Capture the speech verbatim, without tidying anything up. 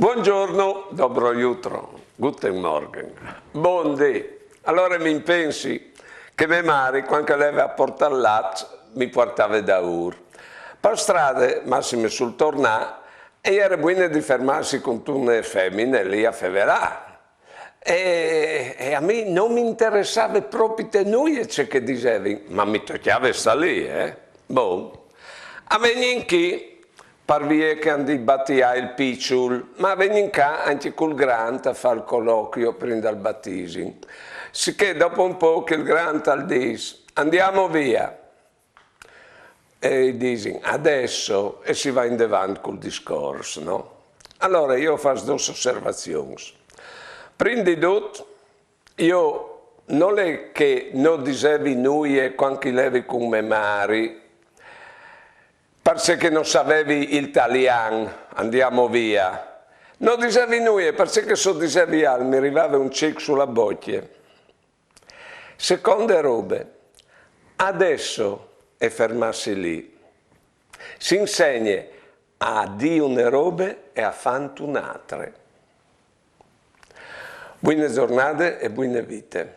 Buongiorno, dobro jutro, guten Morgen, bundì. Alore mi impensi che me mari, cuant che e leve a puartâ il lât, mi puartave daûr. Pe strade, massime sul tornâ, e jere buine di fermâsi cuntune femine li a fevelâ. E, e a mi no mi interessave propite nuie ce che a disevin, ma mi tocjave stâ li, eh? Bon. A vegnin chi, par vie che a 'nd batià il piçul, ma a vegnin ca ancje cul grant a fâ il coloquio prin dal batisim. Sichè dopo un pôc il grant al dîs: «Andiamo via.» E i disin: «Adesso», e si va indevant cul discors, no? Alore jo o fâs dôs osservazions. Prin di dut, jo nol è che no disevi nuie cuant che i levi cun me mari, parcè che no savevi il talian, «andiamo via.» No disevi nuie, parcè che se o disevi alc mi rivave un cic su la bocje. Seconde robe, adesso e fermâsi li. Si insegne a dî une robe e a fânt une altre. Buine zornade e buine vite.